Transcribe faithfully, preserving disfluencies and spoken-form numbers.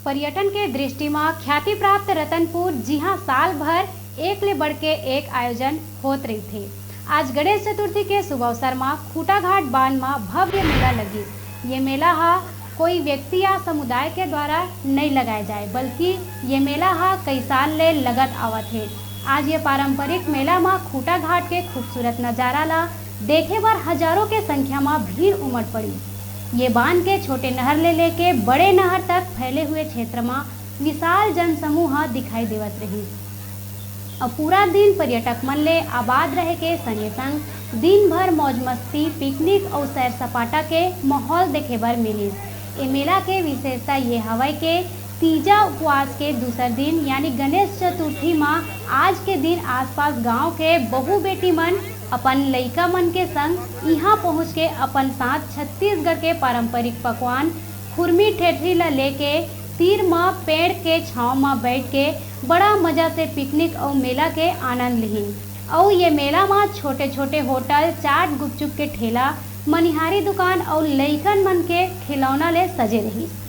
पर्यटन के दृष्टि म ख्याति प्राप्त रतनपुर, जिहां साल भर एक ले बढ़ के एक आयोजन होत रहिथे। आज गणेश चतुर्थी के शुभ अवसर म खूंटाघाट बांध म भव्य मेला लगिस। ये मेला ह कोई व्यक्ति या समुदाय के द्वारा नइ लगाए जाए, बल्कि ये मेला ह कई साल ले लगत आवत हे। आज ये पारंपरिक मेला म खूंटाघाट के खूबसूरत नजारा ला देखे बर हजारों के संख्या म भीड़ उमड़ पड़ी। ये बांध के छोटे नहर ले लेके बड़े नहर तक फैले हुए क्षेत्र म विशाल जनसमूह ह दिखाई देवत रहिस। अउ पूरा दिन पर्यटक मन ले आबाद रहे के संगे संग दिन भर मौज मस्ती, पिकनिक अउ सैर सपाटा के माहौल देखे बर मिलिस। ए मेला के विशेषता ये हवय के तीजा उपवास के दूसर दिन यानी गणेश चतुर्थी म आज के दिन आसपास गांव के बहू बेटी मन अपन लइका मन के संग इहां पहुंच के अपन साथ छत्तीसगढ़ के पारंपरिक पकवान खुरमी ठेठरी ला लेके तीर म पेड़ के छांव म बैठ के बड़ा मजा से पिकनिक अउ मेला के आनंद लिहिन। अउ ये मेला म छोटे-छोटे होटल, चाट, गुपचुप के ठेला, मनिहारी दुकान अउ लइकन मन के खिलौना ले सजे रहिस।